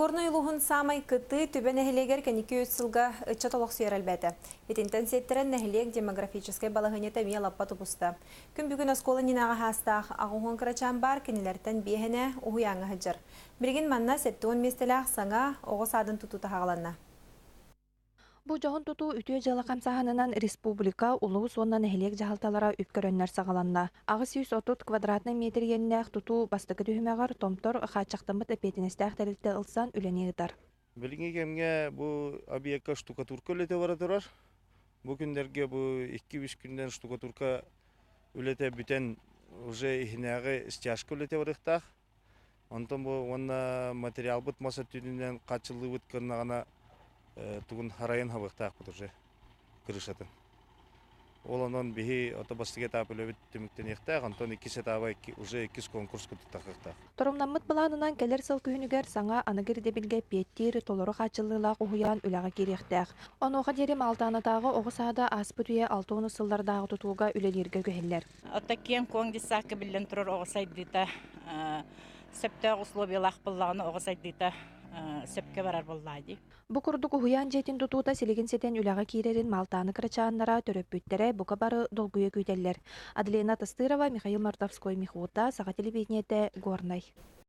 Горнай улууһун саамай кытыы Түбэ нэһилиэгэр кэнники үс сылга ыччат олохсуйара элбээтэ. Итинтэн сиэттэрэн нэһилиэк демографическай балаһыанньата эмиэ лаппа тубуста. Күн бүгүн оскуола иннинээҕи саастаах 80 кырачаан баар, кинилэртэн биэһэнэ уһуйааҥҥа сылдьар. Билигин манна 70 миэстэлээх саҥа оҕо саадын тутуута саҕаланна. Бу дьоһун тутуу үтүө дьыала хамсааһынынан республика, улуус уонна нэһилиэк дьаһалталара үп көрөннөр саҕаланна. 830 квадратнай метр иэннээх тутуу бастакы түһүмэҕэр Томтор хааччахтаммыт эппиэтинэстээх тэрилтэ ылсан үлэни ыытар. Билиҥҥи кэмҥэ бу объекка штукатурка үлэтэ бара турар. Бу күннэргэ бу 2-3 күнүнэн штукатурка үлэтэ бүтэн уже иһинээҕи стяжка үлэтэ барыахтаах. Онтон бу уонна материалбыт мас өттүнэн хааччыллыыбыт кыннаҕына тугун харайын хабыахтаахпыт уже крышатын. Ол онон биһи ото бастакы этап үлэбит түмүктэниэхтээх, онтон иккис этаба уже иккис конкурс кутуттахыахтаах. Торумнаммыт былаанынан кэлэр сыл күһүнүгэр саҥа аныгы ирдэбилгэ эппиэттиир толору хааччыллыылаах уһуйаан үлэҕэ киириэхтээх. Онуоха диэри Маалтаанатааҕы оҕо саада ааспыт үйэ 60 сыллардааҕы тутууга үлэлииргэ күһэллэр. Оттон киэҥ-куоҥ детсадка биллэн турар оҕо сайдыыта сөптөөх условиялаах буоллаҕына оҕо сайдыыта сөпкө барар буоллаҕа дии. Бу курдук уһуйаан дьиэтин тутуута силигин ситэн үлэҕэ киирэрин Маалтааны кырачааннара, төрөппүттэрэ бука бары долгуйа күүтэллэр. Аделина Тастырова, Михаил Мордовской, Михута, Саха телевидениетэ, Горнай.